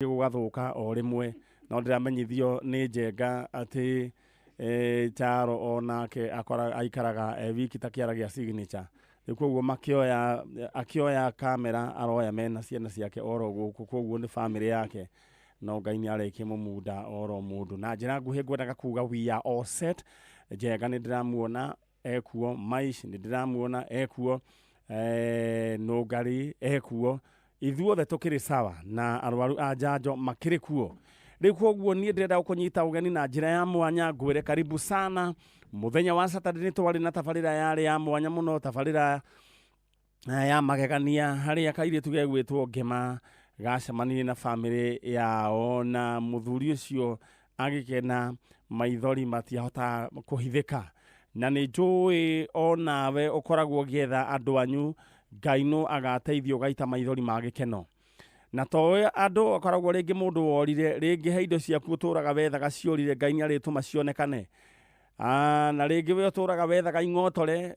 Gũgathũka o rĩmwe, no ndĩramenyithio nĩ Njenga atĩ Charo onake akora aikaraga e wiki ta kĩara gĩa signature. Rĩu koguo makĩoya, akĩoya kamera aroya mena ciana ciake oro gũkũ, koguo nĩ famĩlĩ yake, no Ngai nĩ arekie mũmunda oro mũndũ. Na njĩra nguhĩ ngwendaga kuga we are all set. Njenga nĩ ndĩramuona ekuo, Maish nĩ ndĩramuona ekuo, Nũngari ekuo, ithuothe tũkĩrĩ sawa na arwaru a njanjo makĩrĩ kuo. Rĩu koguo niĩ ndĩrenda gũkũnyita ũgeni na njĩra ya mwanya, ngwĩre karibu sana. Mũthenya wa Saturday nĩ twarĩ na tabarĩra yarĩ ya mwanya mũno, tabarĩra ya magegania, harĩa kairĩtu gegwĩtwo Ngema gacemanirie na famĩlĩ yao, na mũthuri ũcio agĩkena, maithori matiahotaga kũhithĩka. Na nĩ njũĩ onawe ũkoragwo ũgĩetha andũ anyu, Ngai no agateithia ũgaita maithori ma gĩkeno. Na to andũ, akoragwo rĩngĩ mũndũ worire, rĩngĩ he indo ciaku ũtũraga wethaga ciorire, Ngai nĩ arĩtũma cionekane. Na rĩngĩ we ũtũraga wethaga ing'otore,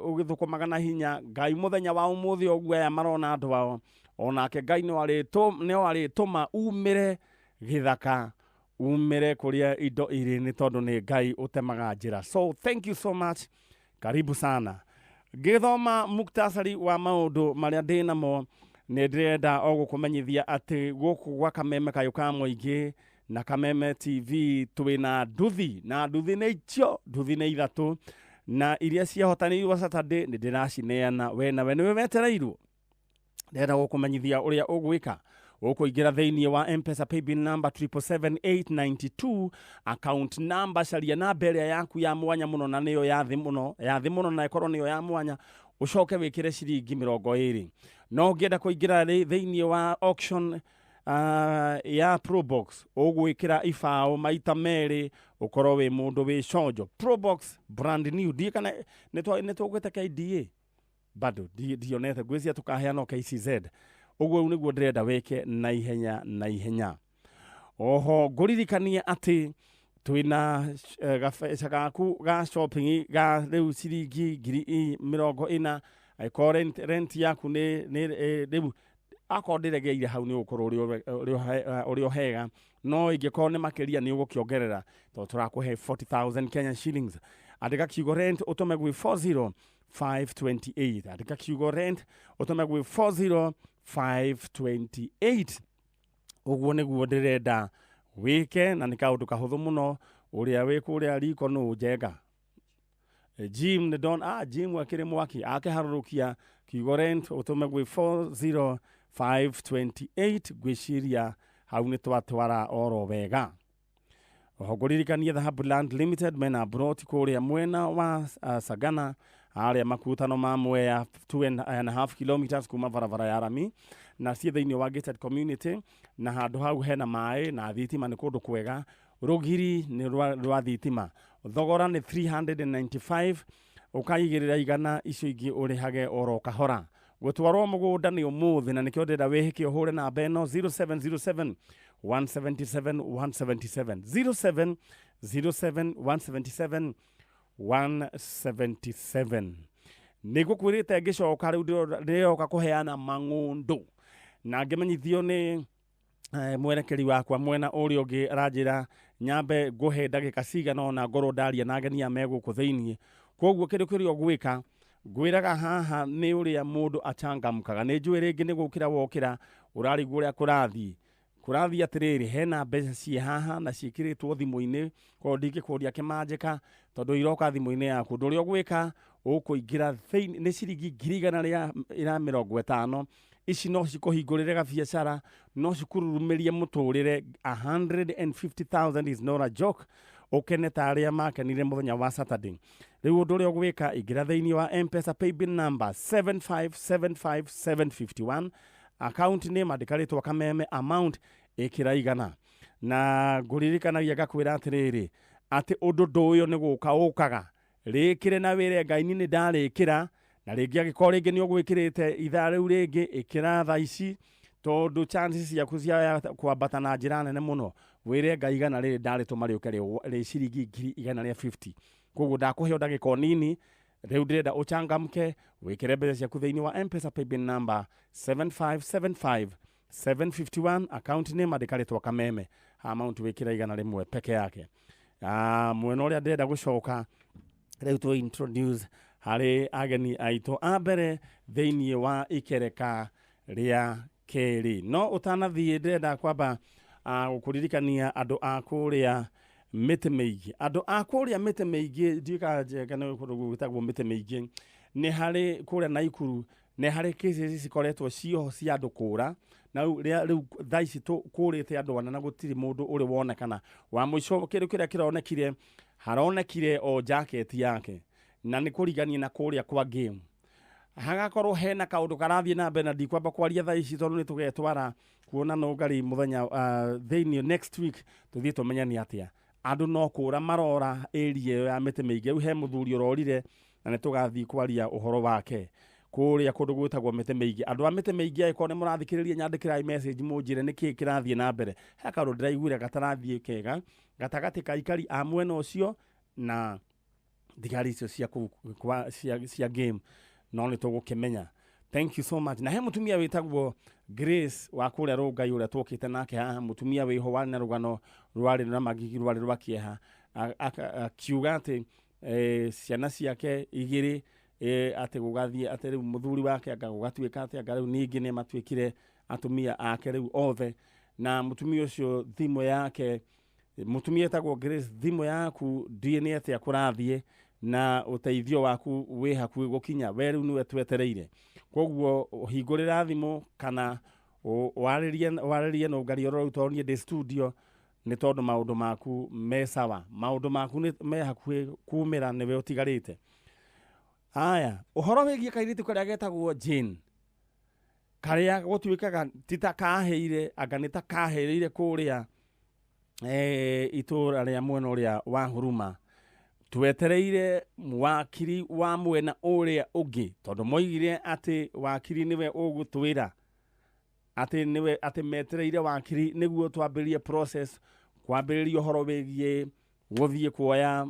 ũgĩthũkũmaga na hinya, Ngai mũthenya wa ũmũthĩ ũguo aya marona andũ ao, onake Ngai no arĩtũma umĩre gĩthaka, umĩre kũrĩa indo irĩ, nĩ tondũ nĩ Ngai ũtemaga njĩra. So thank you so much, karibu sana. Ngĩthoma muktasari wa maũndũ marĩa ndĩ namo, nĩ ndĩrenda o gũkũmenyithia atĩ gũkũ gwa Kameme Kayũ ka Mũingĩ na Kameme TV twĩna nduthi, na nduthi nĩ icio, nduthi nĩ ithatũ, na iria ciahotanĩirwo Saturday nĩ ndĩracineana. We nawe nĩwe wetereirwo. Ndĩrenda gũkũmenyithia ũrĩa ũgwĩka. Ũkũingĩra thĩinĩ wa M-Pesa paybill number 777892, account number, caria namba ĩrĩa yaku ya mwanya mũno, na nĩyo ya thĩ mũno, ya thĩ mũno, na ĩkorwo nĩyo ya mwanya, ũcoke wĩkĩre ciringi 20. No ũngĩenda kũingĩra thĩinĩ wa auction ya Probox, ũgwĩkĩra ibaũ maita merĩ, ũkorwo wĩ mũndũ wĩ conjo. Probox brand new, ndiĩ kana nĩ tũgwĩte KDA bado ndionete, ngwĩciria tũkaheana KCZ. Ũguo rĩu nĩguo ndĩrenda wĩke na ihenya na ihenya. Oho ngũririkanie atĩ twĩna gabeca gaku ga shopping ga rĩu ciringi 40,000. Angĩkorwo rent yaku nĩ rĩu akorwo ndĩregeire hau, nĩ ũgũkorwo ũrĩ o hega, no ingĩkorwo nĩ makĩria nĩ ũgũkĩongerera, tondũ tũrakũhe 40,000 Kenya shillings. Andĩka kiugo rent ũtũme gwĩ 40528. Andĩka kiugo rent ũtũme gwĩ 40528. Ũguo nĩguo ndĩrenda wĩke, na nĩ kaũndũ kahũthũ mũno. Ũrĩa wĩ kũrĩa riko nũ? Njenga, Jim nĩ don Jim akĩrĩ mwaki akĩharũrũkia kiugo rent ũtũme gwĩ 40528. Ngwĩciria hau nĩ twatwara oro wega. Oho ngũririkanie Dhahabu Land Limited mena broti kũrĩa mwena wa Sagana, harĩa makutano ma Mwea, 2.5 kilometers kuma barabara ya rami, na ciĩ thĩinĩ wa gated community, na handũ hau hena maĩ na thitima, nĩ kũndũ kwega, rũgiri nĩ rwa thitima. Thogora nĩ 395, ũkaigĩrĩra 100, icio ingĩ ũrĩhage oro kahora. Gũtwarwo mũgũnda nĩ ũmũthĩ, na nĩkĩo ndĩrenda wĩhĩke ũhũre namba ĩno 0707 177 177, 0707 177 177. Nĩ ngũkwĩrĩte ngĩcoka rĩu ndĩroka kũheana mang'ũndũ, na ngĩmenyithio nĩ mwerekeri wakwa mwena ũrĩa ũngĩ aranjĩra nyambe ngũhe ndagĩka cigana ũna ngorwo ndaria na ageni aya me gũkũ thĩiniĩ. Koguo kĩndũ kĩrĩa ũgwĩka, ngwĩraga haha nĩ ũrĩa mũndũ achangamkaga. Nĩ njũĩ rĩngĩ nĩ gũkĩra wokĩra, ũrarigwo ũrĩa kũrathiĩ. Kũrathiĩ atĩrĩrĩ, hena mbeca ciĩ haha na ciĩkĩrĩtwo thimũ-inĩ, koguo ndingĩkũria kĩmanjĩka tondũ iroka thimũ-inĩ yaku. Ũndũ ũrĩa ũgwĩka, ũkũingĩra thĩinĩ, nĩ ciringi 150,000. Ici no cikũhingũrĩre gabiacara, no cikũrurumĩrie mũtũrĩre. 150,000 is not a joke. Ũkene ta arĩa makenire mũthenya wa Saturday. Rĩu ũndũ ũrĩa ũgwĩka, ingĩra thĩinĩ wa M-Pesa paybill number 7575751, account name andĩka rĩtwa Kameme, amount ĩkĩra 100. Na ngũririkanagia ngakwĩra atĩrĩrĩ, atĩ ũndũ ndũyũ nĩ gũka ũkaga, rĩkĩre na wĩre Ngai niĩ nĩ ndarĩkĩra. Na rĩngĩ angĩkorwo rĩngĩ nĩ ũgwĩkĩrĩte ithaa rĩu rĩngĩ, ĩkĩra thaa ici, tondũ chances ciaku cia kwambata na njĩra nene mũno. Wĩre Ngai 100 rĩrĩ ndarĩtũma rĩũke rĩ ciringi 150,000. Koguo ndakũhe o ndagĩka o nini. Rĩu ndĩrenda ũchangamke, wĩkĩre mbeca ciaku thĩinĩ wa M-Pesa paybill number 7575. 751, account name andĩka rĩtwa Kameme, amount wĩkĩra 100 peke yake. Mwena ũrĩa ndĩrenda gũcoka rĩu tũ introduce harĩ ageni aitũ a mbere thĩinĩ wa ikereka rĩa kerĩ. No ũtanathiĩ ndĩrenda kwamba gũkũririkania andũ a kũrĩa mĩtĩ mĩingĩ, andũ a kũrĩa mĩtĩ mĩingĩ, ndiũĩ kana njega nĩ kũndũ gwĩtagwo mĩtĩ mĩingĩ, nĩ harĩ kũrĩa Naikuru, nĩ harĩ cases cikoretwo cioho cia andũ kũra, na rĩu thaa ici kũrĩte andũ ana na gũtirĩ mũndũ ũrĩ wonekana. Wa mũico kĩndũ kĩrĩa kĩronekire, haronekire o jacket yake, na nĩ kũrigania na kũrĩa kwa game. Hagakorwo hena kaũndũ karathiĩ na mbere, na ndikwamba kwaria thaa ici tondũ nĩ tũgetwara kuona nũngari mũthenya thĩinĩ next week tũthiĩ tũmenye nĩ atĩa. Andũ no kũra marora area ĩyo ya mĩtĩ mĩingĩ. Rĩu he mũthuri ũrorire na nĩ tũgathiĩ kwaria ũhoro wake kũrĩa kũndũ gwĩtagwo mĩtĩ mĩingĩ. Andũ a mĩtĩ mĩingĩ, angĩkorwo nĩ mũrathikĩrĩria, nyandĩkĩrai message mũnjĩre nĩkĩĩ kĩrathiĩ na mbere. He kaũndũ ndĩraiguire gatarathiĩ kega gatagatĩ ka aikari a mwena ũcio na thigari icio cia kũu cia game, no nĩ tũgũkĩmenya. Thank you so much. Na he mũtumia wĩtagwo Grace wa kũrĩa Rũngai ũrĩa twokĩte nake haha, mũtumia wĩho warĩ na rũgano rwarĩ na magigi, rwarĩ rwa kĩeha, akiuga atĩ ciana ciake igĩrĩ, atĩ gũgathiĩ atĩ rĩu mũthuri wake anga gũgatuĩka atĩ anga rĩu ningĩ nĩ matuĩkire atumia ake rĩu othe. Na mũtumia ũcio thimũ yake, mũtumia etagwo Grace, thimũ yaku ndiĩ nĩ atĩa kũrathiĩ na ũteithio waku wĩ hakuhĩ gũkinya, we rĩu nĩwe twetereire. Koguo hingũrĩra thimũ kana warĩrie nũngari oro rĩu, tondũ niĩ ndĩ studio, nĩ tondũ maũndũ maku me sawa, maũndũ maku nĩ me hakuhĩ kumĩra, nĩwe ũtigarĩte. Aya, ũhoro wĩgiĩ kairĩtu karĩa getagwo Jane, karĩa gũtuĩkaga ti ta kahĩire, anga nĩ ta kahĩrĩire kũrĩa itũra rĩa mwena ũrĩa wa Huruma, twetereire wakiri wa mwena ũrĩa ũngĩ, tondũ moigire atĩ wakiri nĩwe ũgũtwĩra atĩ nĩwe, atĩ metereire wakiri nĩguo twambĩrĩrie process, kwambĩrĩria ũhoro wĩgiĩ gũthiĩ kuoya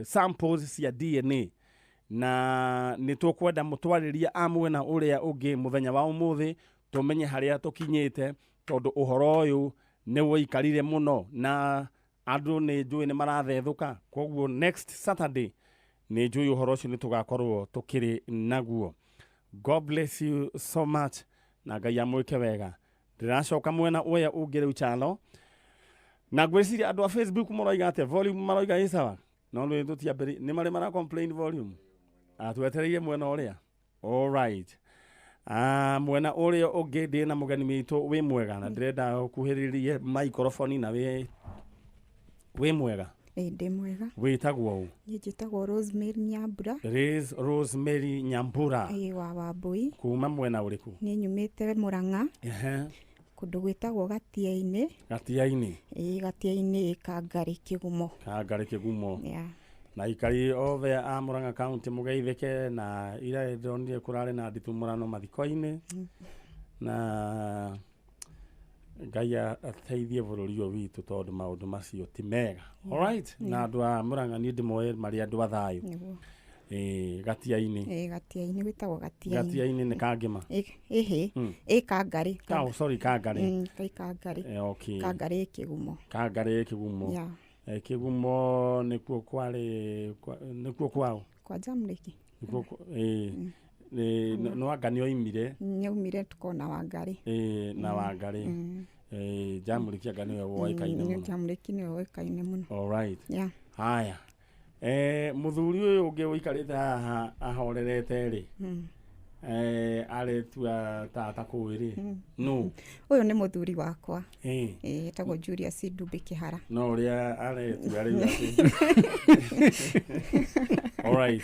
samples cia DNA. Na nĩ tũkwenda mũtwarĩria a mwena ũrĩa ũngĩ mũthenya wa ũmũthĩ, tũmenye harĩa tũkinyĩte, tondũ ũhoro ũyũ nĩ woikarire mũno na andũ nĩ njũĩ nĩ marathethũka. Koguo next Saturday nĩ njũĩ ũhoro ũcio nĩ tũgakorwo tũkĩrĩ naguo. God bless you so much na Ngai amwĩke wega. Ndĩracoka mwena ũrĩa ũngĩ rĩu chano, na ngwĩciria andũ a Facebook maroiga atĩa? Volume maroiga ĩ sawa, no rĩu tũtiambĩrĩ nĩ marĩ mara complain volume. Twetereire mwena ũrĩa. All right. Mwena ũrĩa ũngĩ ndĩ na mũgeni witũ wĩ mwega, na ndĩrenda ũkuhĩrĩrie microphone na wĩ mwega? Ĩ, ndĩ mwega. Wĩtagwo ũ? Niĩ njĩtagwo Rosemary Nyambura. Rosemary Nyambura. Ĩ, wa Wambui. Kuma mwena ũrĩkũ? Niĩ nyumĩte Mũrang'a, kũndũ gwĩtagwo Gatia-inĩ. Gatia-inĩ. Ĩ, Gatia-inĩ, Kangarĩ Kĩgumo. Kangarĩ Kĩgumo. Yeah. Na aikari othe a Murang'a County mũgeithĩke, na ira ndĩronire kũrarĩ na nditumũrano mathiko-inĩ, na Ngai ateithie bũrũri ũyũ witũ, tondũ maũndũ macio ti mega. Alright, na andũ a Murang'a niĩ ndĩmoĩ marĩ andũ a thayũ. Nĩguo. Ĩ, Gatia-inĩ. Ĩ, Gatia-inĩ, gwĩtagwo Gatia-inĩ. Gatia-inĩ nĩ Kangĩma? Ĩhĩ, ĩ Kangarĩ. Oh, sorry, Kangarĩ. Ĩ Kangarĩ. Okay. Kangarĩ Kĩgumo. Kangarĩ Kĩgumo. Yeah. Kĩgumo nĩkuo kwarĩ nĩkuo kwao? Kwa Jamliki. Nĩkuo no anga nĩ oimire. Nĩaumire tukona Wangarĩ. Na Wangarĩ. Jamliki anga nĩwe woĩkaine mũno. Jamliki nĩwe woĩkaine mũno. All right. Yeah. Haya. Mũthuri ũyũ ũngĩ ũikarĩte haha ahorerete rĩ, aretua tata kũĩ rĩ, nũ? Ũyũ nĩ mũthuri wakwa. Etagwo Julius Ndumbi Kĩhara. No ũrĩa aretua rĩu atĩ. All right.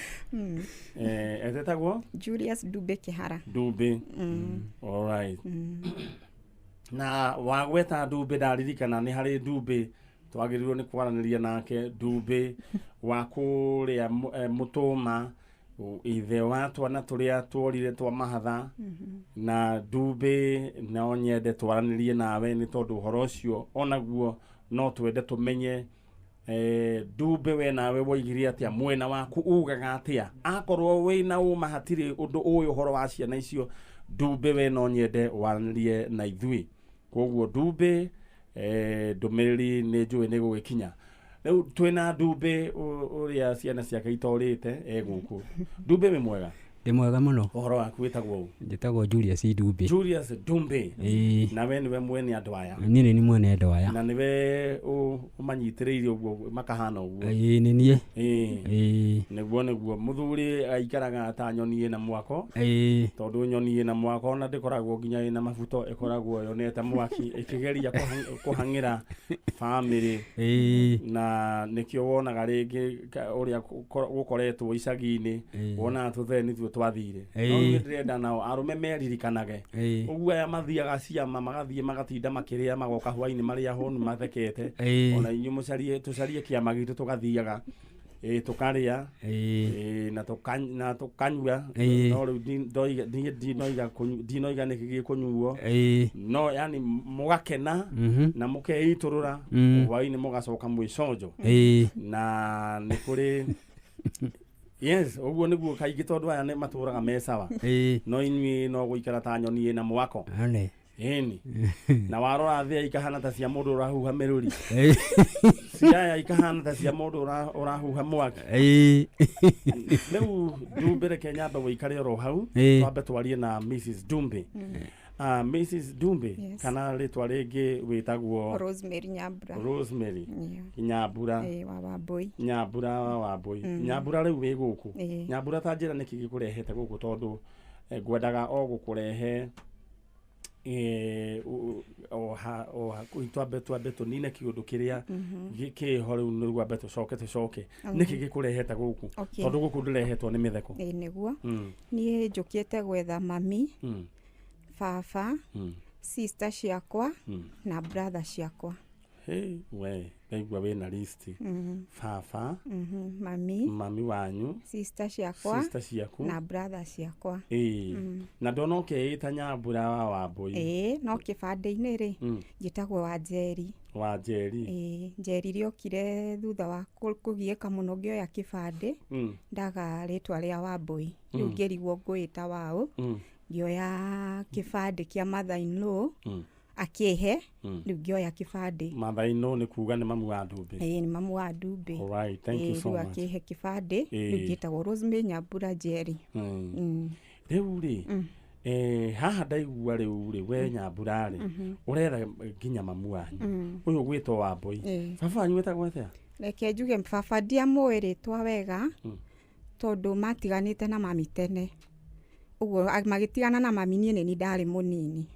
Etetagwo? Julius Ndumbi Kĩhara. Ndumbi. All right. Na wagweta Ndumbi, ndaririkana nĩ harĩ Ndumbi twagĩrĩirwo nĩ kwaranĩria nake, Ndumbi wa kũrĩa Mũtũma, ithe wa twana tũrĩa tuorire twa mahatha. Na Ndumbi, no nyende twaranĩrie nawe, nĩ tondũ ũhoro ũcio onaguo no twende tũmenye. Ndumbi, we nawe woigire atĩa? Mwena waku ugaga atĩa? Akorwo wĩna ũma hatirĩ ũndũ ũyũ ũhoro wa ciana icio Ndumbĩ we no nyende waranĩrie na ithuĩ. Koguo Ndumbĩ, ndũmĩrĩri nĩ njũĩ nĩ gũgĩkinya. Rĩu twĩna Ndumbĩ ũrĩa ciana ciake itorĩte e gũkũ. Ndumbĩ wĩ mwega? Ndĩ mwega mũno. Ũhoro waku wĩtagwo ũ? Njĩtagwo Julius Ndumbĩ. Julius Ndumbĩ. Ĩĩ. Na we nĩwe mwene andũ aya? Niĩ nĩ niĩ mwene andũ aya. Na nĩwe ũmanyitĩrĩire ũguo makahana ũguo? Ĩĩ nĩ niĩ. Ĩĩ. Ĩĩ. Nĩguo nĩguo. Mũthuri aikaraga ta nyoni ĩna mwako. Ĩĩ. Tondũ nyoni ĩna mwako ona ndĩkoragwo nginya ĩna mabuto, ĩkoragwo yonete mwaki ĩkĩgeria kũhang'ĩra bamĩrĩ. Ĩĩ. Na nĩkĩo wonaga rĩngĩ ũrĩa gũkoretwo icagi-inĩ, wonaga tũthee nĩtuo twathire. No niĩ ndĩrenda nao arũme meririkanage. Ũguo aya mathiaga ciama, magathiĩ magatinda makĩrĩa, magoka hwainĩ marĩa hũnu mathekete. Ona inyuĩ tũcarie kĩama gitũ tũgathiaga. Tũkarĩa, na tũkanyua. No rĩu ndinoiga nĩkĩ gĩkũnyuo. No yani mũgakena na mũkeitũrũra, hwainĩ mũgacoka mwĩconjo. Na nĩ kũrĩ yes, ũguo nĩguo kaingĩ tondũ aya nĩ matũraga me sawa. No inyuĩ no gũikara ta nyoni ĩna mwako. Ane. Ĩni. Na warora thĩa ikahana ta cia mũndũ ũrahuha mĩrũri. Ciaya ikahana ta cia mũndũ ũrahuha mwaki. Rĩu Ndumbĩ reke nyambe wĩikare oro hau, twambe twarie na Mrs. Ndumbĩ. Mrs. Ndumbĩ, Yes. kana rĩtwa rĩngĩ wĩtagwo Rosemary Nyambura. Rosemary Yeah. Nyambura. Wa Wambui. Nyambura wa Wambui. Nyambura rĩu wĩ gũkũ. Nyambura ta njĩra nĩkĩ gĩkũrehete gũkũ tondũ ngwendaga o gũkũrehe twambe tũnine kĩũndũ kĩrĩa kĩho rĩu nĩguo ambe tũcoke. Nĩkĩ gĩkũrehete gũkũ? Tondũ gũkũ ndĩrehetwo nĩ mĩtheko. Nĩguo. Niĩ njũkĩte gwetha mami, baba, sister ciakwa, na brother ciakwa. Hey, we, ndaigua wĩna list. Baba, Mami, mami wanyu, sister ciakwa, sister ciaku, na brother ciakwa. Na ndona ũkĩĩta Nyambura wa Wambui. No kĩbandĩ-inĩ rĩ, njĩtagwo Wanjeri. Wanjeri. Njeri rĩokire thutha wa kũgiĩka mũno ngĩoya kĩbandĩ, ndaga rĩtwa rĩa Wambui. Rĩu ngĩrigwo ngwĩta waũ, ngĩoya kĩbandĩ kĩa mother in law, akĩhe, rĩu ngĩoya kĩbandĩ. Mother in law nĩ kuga nĩ mamu wa Ndumbĩ. Nĩ mamu wa Ndumbĩ. All right, thank you so Rĩu much. akĩhe kĩbandĩ, rĩu ngĩtagwo Rosemary Nyambura Njeri. Rĩu rĩ, haha ndaigua rĩu rĩ, we Nyambura rĩ, ũretha nginya mamu wanyu. Ũyũ ũgwĩtwo Wambui. Baba wanyu wetagwo atĩa? Reke njuge baba ndiamũĩ rĩtwa wega, tondũ matiganĩte na mami tene. Ũguo magĩtigana na mami niĩ nĩ niĩ ndarĩ mũnini.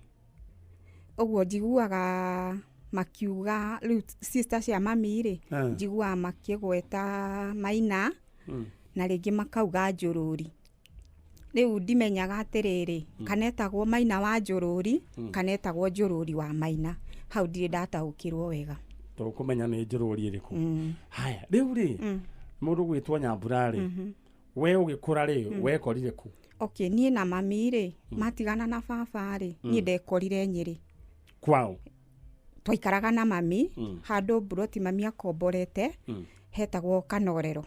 Ũguo njiguaga makiuga rĩu sister cia mami rĩ, njiguaga makĩgweta Maina, na rĩngĩ makauga Njũrũri. Rĩu ndimenyaga atĩrĩrĩ, kana etagwo Maina wa Njũrũri, kana etagwo Njũrũri wa Maina. Hau ndirĩ ndataũkĩrwo wega. Tũkũmenya nĩ Njũrũri ĩrĩkũ. Haya, rĩu rĩ, mũndũ gwĩtwo Nyambura rĩ, we ũgĩkũra rĩ, wekorire kũ? Okay, niĩ na mami rĩ, matigana na baba rĩ, niĩ ndekorire Nyĩrĩ. Kwao? Twaikaraga na mami, handũ mburoti mami akomborete, hetagwo Kanorero.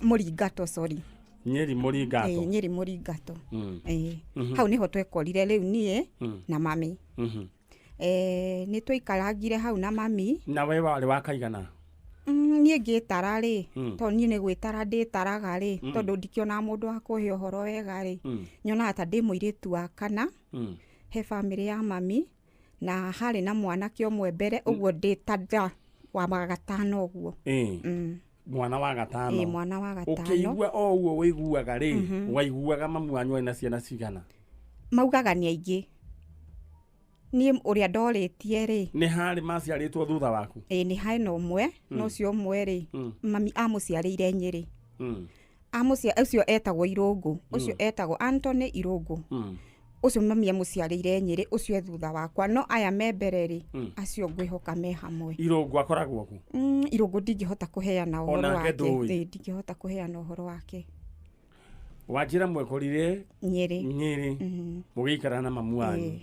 Mũringato, sorry. Nyeri Mũringato. Nyeri Mũringato. Hau nĩho twekorire rĩu niĩ na mami. Nĩ twaikarangire hau na mami. Na we warĩ wa kaigana? Niĩ ngĩtara rĩ, tondũ niĩ nĩ gwĩtara ndĩtaraga rĩ, tondũ ndikĩonaga mũndũ wa kũhe ũhoro wega rĩ, nyonaga ta ndĩ mũirĩtu wa kana, he bamĩrĩ ya mami, na harĩ na mwanake ũmwe mbere, ũguo ndĩ ta nda wa gatano ũguo. Mwana wa gatano. Mwana wa gatano. Ũkĩigua o ũguo wĩiguaga rĩ, waiguaga mamu wanyu arĩ na ciana cigana? Maugaga nĩ aingĩ. Niĩ ũrĩa ndorĩtie rĩ. Nĩ harĩ maciarĩtwo thutha waku? Nĩ harĩ na ũmwe, na ũcio ũmwe rĩ, mami amũciarĩire Nyĩrĩ. Ũcio etagwo Irũngũ, ũcio etagwo Anthony Irũngũ. Ũcio mami amũciarĩire Nyĩrĩ, ũcio e thutha wakwa, no aya me mbere rĩ, acio ngwĩhoka me hamwe. Irũngũ akoragwo kũ? Irũngũ ndingĩhota kũheana ũhoro Onake wake. ndũĩ. Ndingĩhota kũheana ũhoro wake. Wanjĩra mwekorire Nyĩrĩ. Nyĩrĩ. Mũgĩikara na mamu wanyu.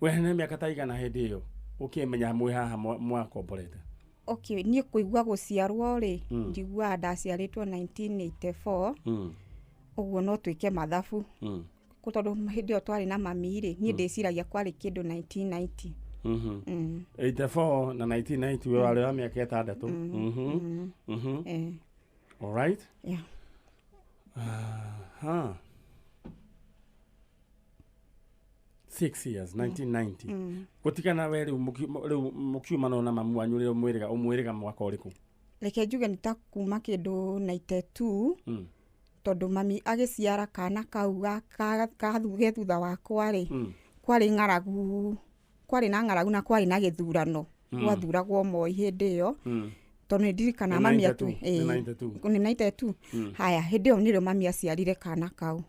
We nĩ mĩaka ta igana hĩndĩ ĩyo ũkĩmenya mwĩ haha mwakomborete? Okay, niĩ kũigua gũciarwo rĩ, njiguaga ndaciarĩtwo 1984. Ũguo no twĩke mathabu. Tondũ hĩndĩ ĩyo twarĩ na mami rĩ, niĩ ndĩciragia kwarĩ kĩndũ 1990. 84 na 1990 we warĩ wa mĩaka 6. All right. Yeah. Aha. 6 years, 1990. Gũtigana we rĩu rĩu mũkiumana na mamu wanyu rĩu mwĩrĩga ũmwĩrĩga mwaka ũrĩkũ? Reke njuge nĩ ta kuma kĩndũ 92. Tondũ mami agĩciara kana kau ge thutha wakwa rĩ, kwarĩ ng'aragu, kwarĩ na ng'aragu na kwarĩ na gĩthurano. Gwathuragwo Moi hĩndĩ ĩyo. Tondũ nĩ ndirikanaga Nĩ mami 92, atũ nĩ 92. Nĩ 92. Haya, hĩndĩ ĩyo nĩrĩo mami aciarire kana kau.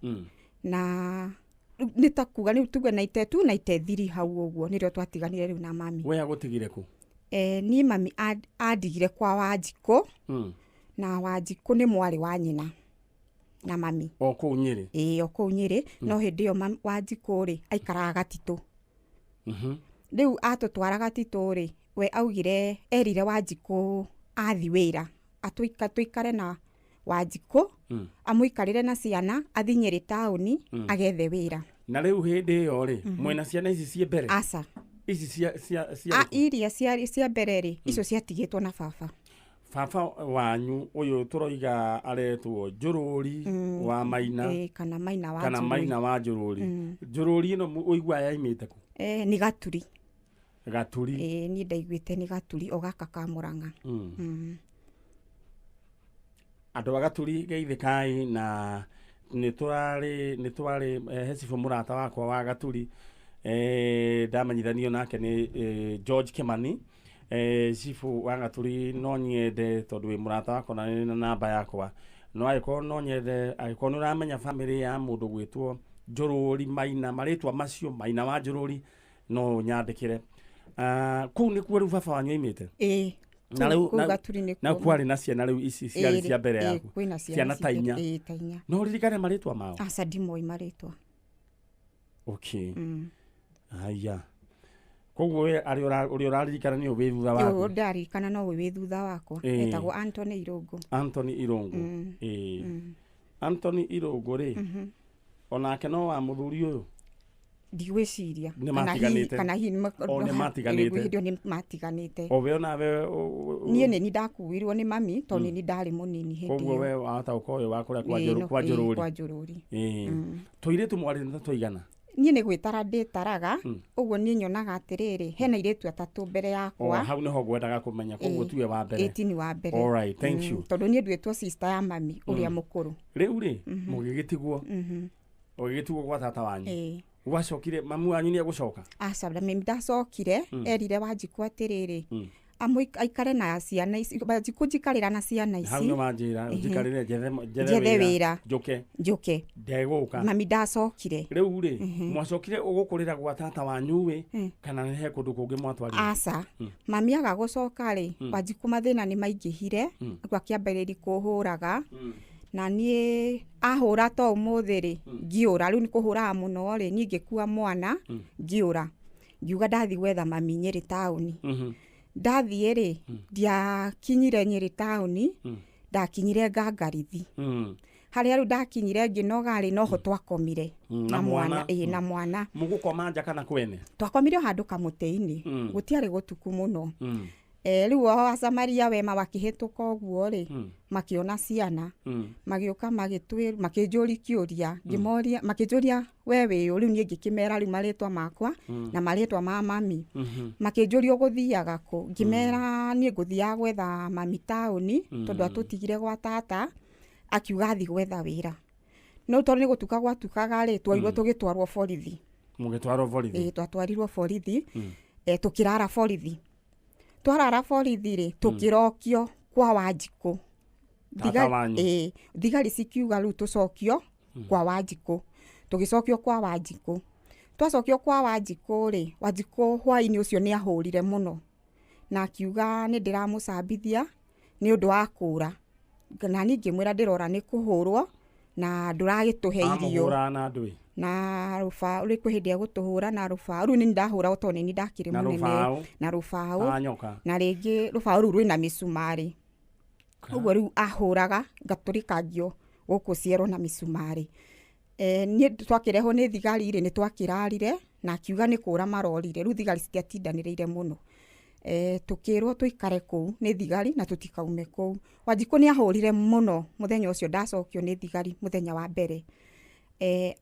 Na nĩ ta kuga rĩu tuge 92, 93 hau ũguo nĩrĩo twatiganire rĩu na mami. We agũtigire kũ? Niĩ mami andigire kwa Wanjikũ. Na Wanjikũ nĩ mwarĩ wa nyina na mami. O kũu Nyĩrĩ? Ĩĩ, o kũu Nyĩrĩ. No hĩndĩ ĩyo Wanjikũ rĩ, aikaraga Gatitũ. Rĩu atũtwara Gatitũ rĩ, we augire, erire Wanjikũ athi wĩra, tũikare na Wanjikũ, amũikarĩre na ciana, athi Nyĩrĩ taũni, agethe wĩra. Na rĩu hĩndĩ ĩyo rĩ, mwĩna ciana ici ciĩ mbere? Aca. Ici cia A, rĩkũ? Iria cia mbere rĩ, icio ciatigĩtwo na baba. Baba wanyu ũyũ tũroiga aretwo Njũrũri wa Maina. Ĩĩ, kana Maina wa Kana Njũrũri. Maina wa Njũrũri. Njũrũri ĩno ũiguaga yaimĩte kũ? Nĩ Gaturi. Gaturi. Ĩĩ, niĩ ndaiguĩte nĩ Gaturi, o gaka ka Mũrang'a. Andũ a Gaturi geithĩkai, na nĩ tũrarĩ, he cibũ mũrata wakwa wa Gaturi, ndamenyithanio nake nĩ George Kimani. Cibũ wa Gaturi, no nyende tondũ wĩ mũrata wakwa na nĩ na namba yakwa, no angĩkorwo no nyende, angĩkorwo nĩ ũramenya bamĩrĩ ya mũndũ gwĩtwo Njũrũri Maina, marĩtwa macio Maina wa Njũrũri, no ũnyandĩkĩre. Kũu nĩkuo rĩu baba wanyu aimĩte? Ĩĩ. Na rĩu Kũu Gaturi nĩkuo. Na kwarĩ na ciana rĩu ici ciarĩ Ĩĩ, cia mbere ĩĩ, yaku? Kwĩna ciana Ciana ta cia inya. Ĩĩ, ta inya. No ũririkane marĩtwa mao? Aca, ndimoĩ marĩtwa. Okay. Haya, koguo we arĩ ũrĩa ũraririkana nĩ ũyũ wĩ thutha Ũyũ waku? ndaririkana no ũyũ wĩ thutha wakwa. Ĩĩ. Etagwo Anthony Irũngũ. Anthony Irũngũ. Ĩĩ. Anthony Irũngũ rĩ, onake no wa mũthuri ũyũ? Ndigwĩciria. Nĩ Kana hihi matiganĩte. Kana hihi O, nĩ matiganĩte. Hĩndĩ ĩyo nĩ matiganĩte. O we onawe Niĩ nĩ ni ndakuirwo nĩ mami tondũ nĩ ni ndarĩ mũnini hĩndĩ Koguo ĩyo. we wahota gũkorwo wĩ wa kũrĩa kwa Ĩĩ, kwa ĩĩ, Njũrũri. kwa Njũrũri. Ĩĩ. Tũirĩtu mwarĩ na tũigana? Niĩ nĩ gwĩtara ndĩtaraga, ũguo niĩ nyonaga atĩrĩrĩ, hena airĩtu atatũ mbere O yakwa. hau nĩho ngwendaga kũmenya, koguo Ĩĩ. tiwe wa mbere. Ĩĩ, ti ni wa mbere. All right, thank you. Tondũ niĩ nduĩtwo sister ya mami ũrĩa mũkũrũ. Rĩu rĩ, mũgĩgĩtigwo, ũgĩgĩtigwo gwa tata wanyu? Ĩĩ. Gwacokire mamu wanyu nĩ egũcoka? Aca, mami ndacokire. Erire Wanjikũ atĩrĩrĩ, aikare na ciana ici, Wanjikũ njikarĩra na ciana Hau ici. nĩ wanjĩra njikarĩre njethe Njethe wĩra. Njũke. Njũke. Ndegũka. Mami ndacokire. Rĩu rĩ, mwacokire ũgũkũrĩra gwa tata wanyu ĩ, kana nĩ he kũndũ kũngĩ mwatwarire? Aca, mami aga gũcoka rĩ, Wanjikũ mathĩna nĩ maingĩhire. Akĩambĩrĩria kũhũraga, na niĩ ahũra to ũmũthĩ rĩ, ngiũra. Rĩu nĩ kũhũraga mũno rĩ, niĩ ngĩkua mwana ngiũra, ngiuga ndathiĩ gwetha mami Nyĩrĩ taũni. Ndathiĩ rĩ, ndiakinyire Nyĩrĩ taũni, ndakinyire Ngangarithi. Harĩa rĩu ndakinyire ngĩnoga rĩ, noho twakomire. Na Na mwana? mwana. Ĩĩ, na mwana. Mũgũkoma nja kana kwene? Twakomire o handũ kamũtĩ-inĩ. Gũtiarĩ gũtuku mũno. Rĩu o Asamaria wema wakĩhĩtũka ũguo rĩ, makĩona ciana, magĩũka makĩnjũria kĩũria, ngĩmoria, makĩnjũria we wĩ ũ. Rĩu niĩ ngĩkĩmera rĩu marĩtwa makwa na marĩtwa ma mami. Makĩnjũria ũgũthiaga kũ, ngĩmera niĩ ngũthiaga gwetha mami taũni, tondũ atũtigire gwa tata akiuga athiĩ gwetha wĩra. No tondũ nĩ gũtuka gwatukaga rĩ, twoirwo tũgĩtwarwo borithi. Mũgĩtwarwo borithi? Ĩĩ, twatwarirwo borithi. Tũkĩrara borithi. Twarara borithi rĩ, tũkĩrokio kwa Wanjikũ. Tata wanyu. Ĩĩ, thigari cikiuga rĩu tũcokio kwa Wanjikũ. Tũgĩcokio kwa Wanjikũ. Twacokio kwa Wanjikũ rĩ, Wanjikũ hwaĩ-inĩ ũcio nĩ ahũrire mũno na akiuga nĩ ndĩramũcambithia nĩ ũndũ wa kũra, na niĩ ngĩmwĩra ndĩrora nĩ kũhũrwo na ndũragĩtũhe irio. Amũhũraga na ndũĩ? Na rũbaũ. Rĩu kwĩ hĩndĩ egũtũhũra na rũbaũ. Rĩu nĩ ndahũra tondũ nĩ ndakĩrĩ Na mũnene. Rũbaũ? Na rũbaũ. Ta nyoka? Na rĩngĩ rũbaũ rũu rwĩna mĩcumarĩ, ũguo rĩu ahũraga ngatũrĩkangio gũkũ ciero na mĩcumarĩ. Niĩ twakĩrehwo nĩ thigari rĩ, nĩ twakĩrarire na akiuga nĩ kũra marorire, rĩu thigari citiatindanĩrĩire mũno. Tũkĩrwo tũikare kũu nĩ thigari na tũtikaume kũu. Wanjikũ nĩ ahũrire mũno mũthenya ũcio ndacokio nĩ thigari mũthenya wa mbere.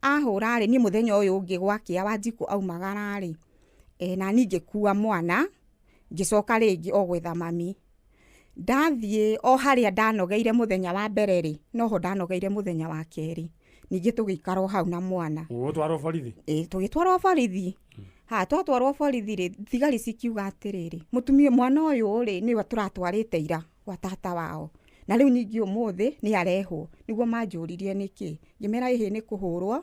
Ahũra rĩ, niĩ mũthenya ũyũ ũngĩ gwakĩa Wanjikũ aumagara rĩ, na niĩ ngĩkua mwana ngĩcoka rĩngĩ o gwetha mami. Ndathiĩ o harĩa ndanogeire mũthenya wa mbere rĩ, noho ndanogeire mũthenya wa kerĩ. Ningĩ tũgĩikara o hau na mwana. Ũgũtwarwo borithi? Tũgĩtwarwo borithi. Ha, twatwarwo borithi rĩ, thigari cikiuga atĩrĩrĩ, mũtumia mwana ũyũ rĩ, nĩwe tũratwarĩte ira gwa tata wao. Na rĩu ningĩ ũmũthĩ nĩ arehwo. Nĩguo manjũririe nĩkĩ. Ngĩmera ĩhĩ nĩ kũhũrwo,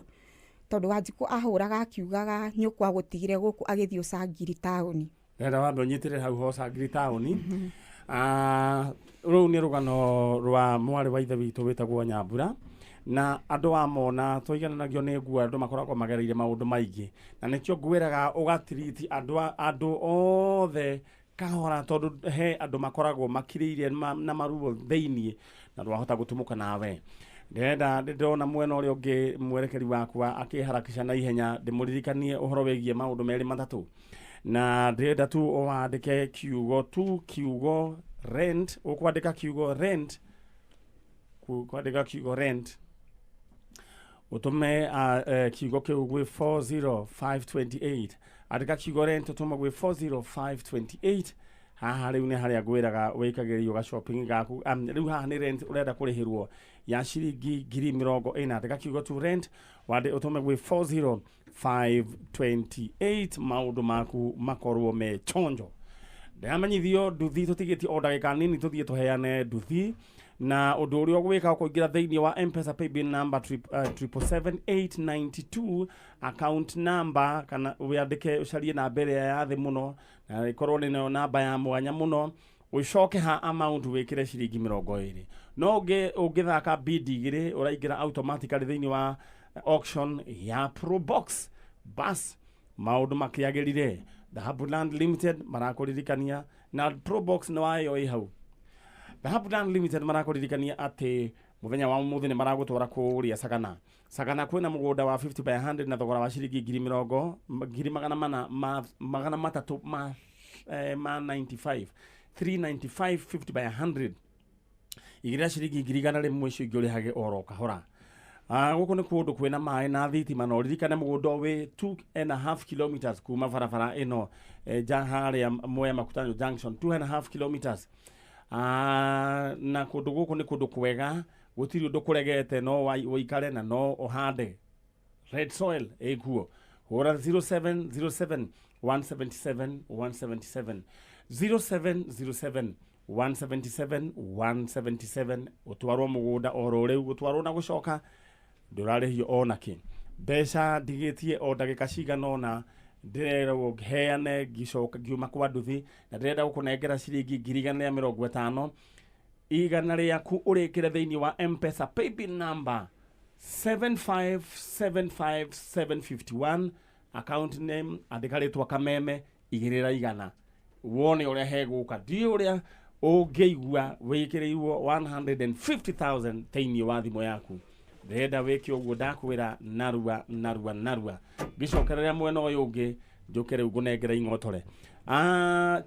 tondũ Wanjikũ ahũraga akiugaga nyũkwa agũtigire gũkũ agĩthiĩ Ũcangiri taũni. Ndĩrenda wambe ũnyitĩrĩre hau ho Ũcangiri taũni. Rũu nĩ rũgano rwa mwarĩ wa ithe witũ wĩtagwo Nyambura. Na andũ amona tũigananagio nĩ nguo, andũ makoragwo magereire maũndũ maingĩ. Na nĩkĩo ngwĩraga ũgatiriti andũ othe kahora, tondũ he andũ makoragwo makirĩire na maruo thĩiniĩ na ndwahota gũtumũka nawe. Ndĩrenda ndĩrona mwena ũrĩa ũngĩ mwerekeri wakwa akĩharakisha na ihenya ndĩmũririkanie ũhoro wĩgiĩ maũndũ merĩ matatũ. Na ndĩrenda tu ũwandĩke kiugo tu, kiugo rent, ũkwandĩka kiugo rent, kwandĩka kiugo rent, ũtũme kiugo kĩu gwĩ 40528. Andĩka kiugo rent ũtũme gwĩ 40528. Haha rĩu nĩ harĩa ngwĩraga wĩkagĩrio ga shopping gaku. Rĩu haha nĩ rent ũrenda kũrĩhĩrwo ya ciringi ngiri mĩrongo ĩna. Andĩka kiugo tu rent wandĩ ũtũme gwĩ 40528, maũndũ maku makorwo me chonjo. Ndĩramenyithio nduthi tũtigĩtie o ndagĩka nini tũthiĩ tũheane nduthi, na ũndũ ũrĩa ũgwĩka ũkũingĩra thĩinĩ wa M-Pesa paybill number 777892, account number, kana wĩandĩke ũcarie namba ĩrĩa ya thĩ mũno na ĩkorwo nĩ nayo namba ya mwanya mũno, ũcoke ha amount wĩkĩre ciringi mĩrongo ĩrĩ. No ũngĩthaka bid igĩrĩ ũraingĩra automatically thĩinĩ wa auction ya Probox. Bas maũndũ makĩagĩrire. Dhahabu Land Limited marakũririkania na Probox nĩ wayo ĩ hau. Dhahabu Land Limited marakũririkania atĩ mũthenya wa ũmũthĩ nĩ maragũtwara kũrĩa Sagana. Sagana kwĩna mũgũnda wa 50 by 100 na thogora wa ciringi ngiri mĩrongo ngiri magana mana ma magana matatũ ma, ma 95 395 50 by 100. Igĩrĩra ciringi ngiri igana rĩmwe, icio ingĩ ũrĩhage oro kahora. Gũkũ nĩ kũndũ kwĩna maĩ na thitima, na ũririkane mũgũnda wĩ 2.5 kilometers kuma barabara ĩno, ja harĩa Mwea Makutano Junction, 2.5 kilometers. Na kũndũ gũkũ nĩ kũndũ kwega, gũtirĩ ũndũ kũregete, no ũikare na no ũhande. Red soil ĩkuo. Hũra 0707 177 177, 0707 177 177, ũtwarwo mũgũnda oro rĩu, gũtwarwo na gũcoka ndũrarĩhio ona kĩ. Mbeca ndigĩtie o ndagĩka cigana ũna ndĩrerwo heane ngicoka ngiuma kwa nduthi, na ndĩrenda gũkũnengera ciringi ngiri igana rĩa mĩrongo ĩtano. Igana rĩaku ũrĩkĩre thĩinĩ wa M-Pesa paybill number 7575751, account name andĩka rĩtwa Kameme, igĩrĩra igana, wone ũrĩa hegũka. Ndiũĩ ũrĩa ũngĩigua wĩkĩrĩirwo 150,000 thĩinĩ wa thimũ yaku. Ndĩrenda wĩke ũguo ndakwĩra narua narua narua. Ngĩcokereria mwena ũyũ ũngĩ njũke rĩu ngũnengere ing'otore.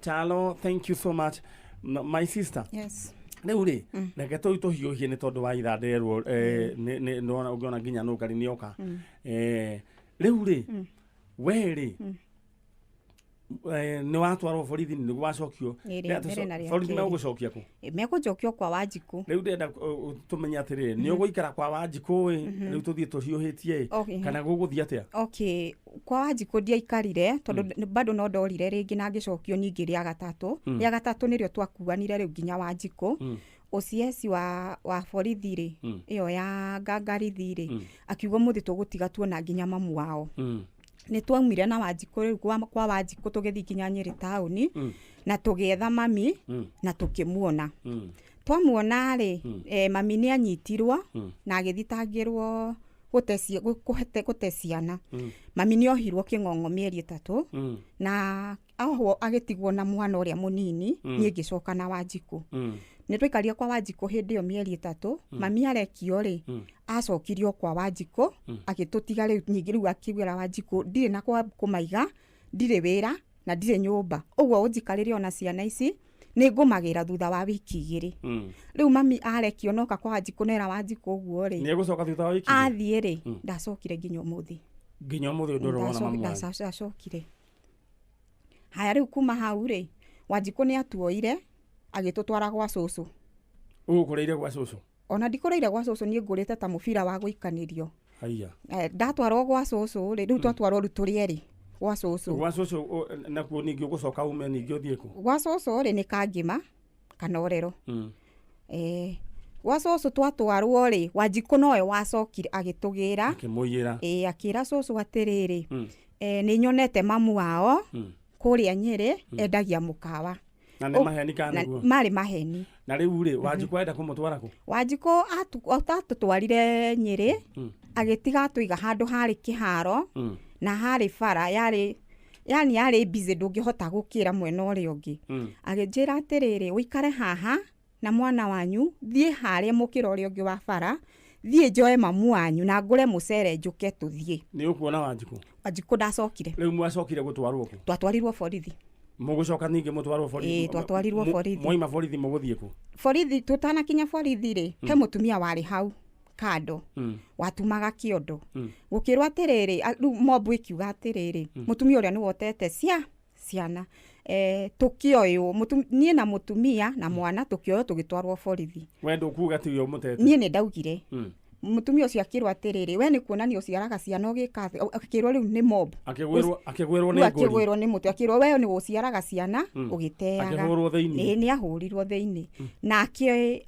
Chalo, thank you so much my sister. Yes. Rĩu rĩ, reke tũu tũhiũhie nĩ tondũ wa ithaa ndĩrerwo, nĩwona ũngĩona nginya nũngari nĩoka. Rĩu rĩ, we rĩ, nĩ watwarwo borithi nĩguo wacokio. Ĩ, rĩa mbere na rĩa Borithi kerĩ. megũgũcokia kũ? Megũnjokio kwa Wanjikũ. Rĩu ndĩrenda tũmenye atĩrĩrĩ, nĩ ũgũikara kwa Wanjikũ ĩ, rĩu tũthiĩ tũhiũhĩtie ĩ, Okay. kana gũgũthiĩ atĩa? Okay, kwa Wanjikũ ndiaikarire tondũ bado no ndorire rĩngĩ na ngĩcokio ningĩ rĩa gatatũ. Rĩa gatatũ nĩrĩo twakuanire rĩu nginya Wanjikũ. OCS wa borithi rĩ, ĩyo ya ngangarithi rĩ, akiuga ũmũthĩ tũgũtiga tuona nginya mamu wao. Nĩ twaumire na Wanjikũ rĩu kwa Wanjikũ tũgĩthiĩ nginya Nyĩrĩ taũni, na tũgĩetha mami na tũkĩmuona. Twamuona rĩ, mami nĩ anyitirwo na agĩthitangĩrwo gũte ciana. Mami nĩ ohirwo kĩng'ong'o mĩeri 3, na ohwo agĩtigwo na mwana ũrĩa mũnini, niĩ ngĩcoka na Wanjikũ. Nĩ twaikarire kwa Wanjikũ hĩndĩ ĩyo mĩeri 3. Mami arekio rĩ, acokirio kwa Wanjikũ, agĩtũtiga rĩu ningĩ. Rĩu akiugira Wanjikũ, ndirĩ na kwa kũmaiga, ndirĩ wĩra na ndirĩ nyũmba, ũguo ũnjikarĩre ona ciana ici, nĩ ngũmagĩra thutha wa wiki 2. Rĩu mami arekio noka kwa Wanjikũ, nera Wanjikũ ũguo rĩ, Nĩ egũcoka thutha wa wiki igĩrĩ? Athiĩ rĩ, ndacokire nginya ũmũthĩ. Nginya ũmũthĩ ndũrĩ wona mamu wanyu? Ndacokire. Haya, rĩu kuma hau rĩ, Wanjikũ nĩ atuoire agĩtũtwara gwa cũcũ. Ũgũkũrĩire gwa cũcũ? Ona ndikũrĩire gwa cũcũ, niĩ ngũrĩte ta mũbira wa gũikanĩrio. Haiya. Ndatwarwo gwa cũcũ rĩ, rĩu twatwarwo rĩu tũrĩ erĩ gwa cũcũ. Gwa cũcũ nakuo ningĩ ũgũcoka ume ningĩ ũthiĩ kũ? Gwa cũcũ rĩ, nĩ Kangĩma Kanorero. Gwa cũcũ twatwarwo rĩ, Wanjikũ nowe wacokire agĩtũgĩra. Akĩmũiyĩra. Ĩ, akĩra cũcũ atĩrĩrĩ, nĩ nyonete mamu wao kũrĩa Nyĩrĩ, endagia mũkawa. Na nĩ maheni kana Na nĩguo? Marĩ maheni. Na rĩu rĩ, Wanjikũ arenda kũmũtwara kũ? Wanjikũ atũtwarire Nyĩrĩ, agĩtiga atũiga handũ harĩ kĩharo na harĩ bara yarĩ, yani yarĩ busy, ndũngĩhota gũkĩra mwena ũrĩa ũngĩ. Agĩnjĩra atĩrĩrĩ, ũikare haha na mwana wanyu, thiĩ harĩa mũkĩra ũrĩa ũngĩ wa bara, thiĩ njoe mamu wanyu na ngũre mũcere, njũke tũthiĩ. Nĩ ũkuona Wanjikũ? Wanjikũ ndacokire. Rĩu mwacokire gũtwarwo kũ? Twatwarirwo borithi. Mũgũcoka ningĩ mũtwarwo borithi? Ĩĩ, twatwarirwo borithi. Mwaima borithi mũgũthiĩ kũ? Borithi, tũtanakinya borithi rĩ, he mũtumia warĩ hau kando watumaga kĩondo. Gũkĩrwo atĩrĩrĩ, rĩu mobu ĩkiuga atĩrĩrĩ, mũtumia ũrĩa nĩ wotete ciana, tũkĩoywo niĩ na mũtumia na mwana, tũkĩoywo tũgĩtwarwo borithi. We ndũkuga tiwe ũmũtete? Niĩ nĩ ndaugire. Mũtumia ũcio akĩrwo atĩrĩrĩ, we nĩ kuonania ũciaraga ciana ũgĩka atĩ, akĩrwo rĩu nĩ mob. Akĩgwĩrwo Rĩu nĩ ngũri. Akĩgwĩrwo nĩ mũtĩ, akĩrwo we nĩ gũciaraga ciana ũgĩteaga. Akĩhũrwo thĩinĩ. Ĩĩ, nĩ ahũrirwo thĩinĩ na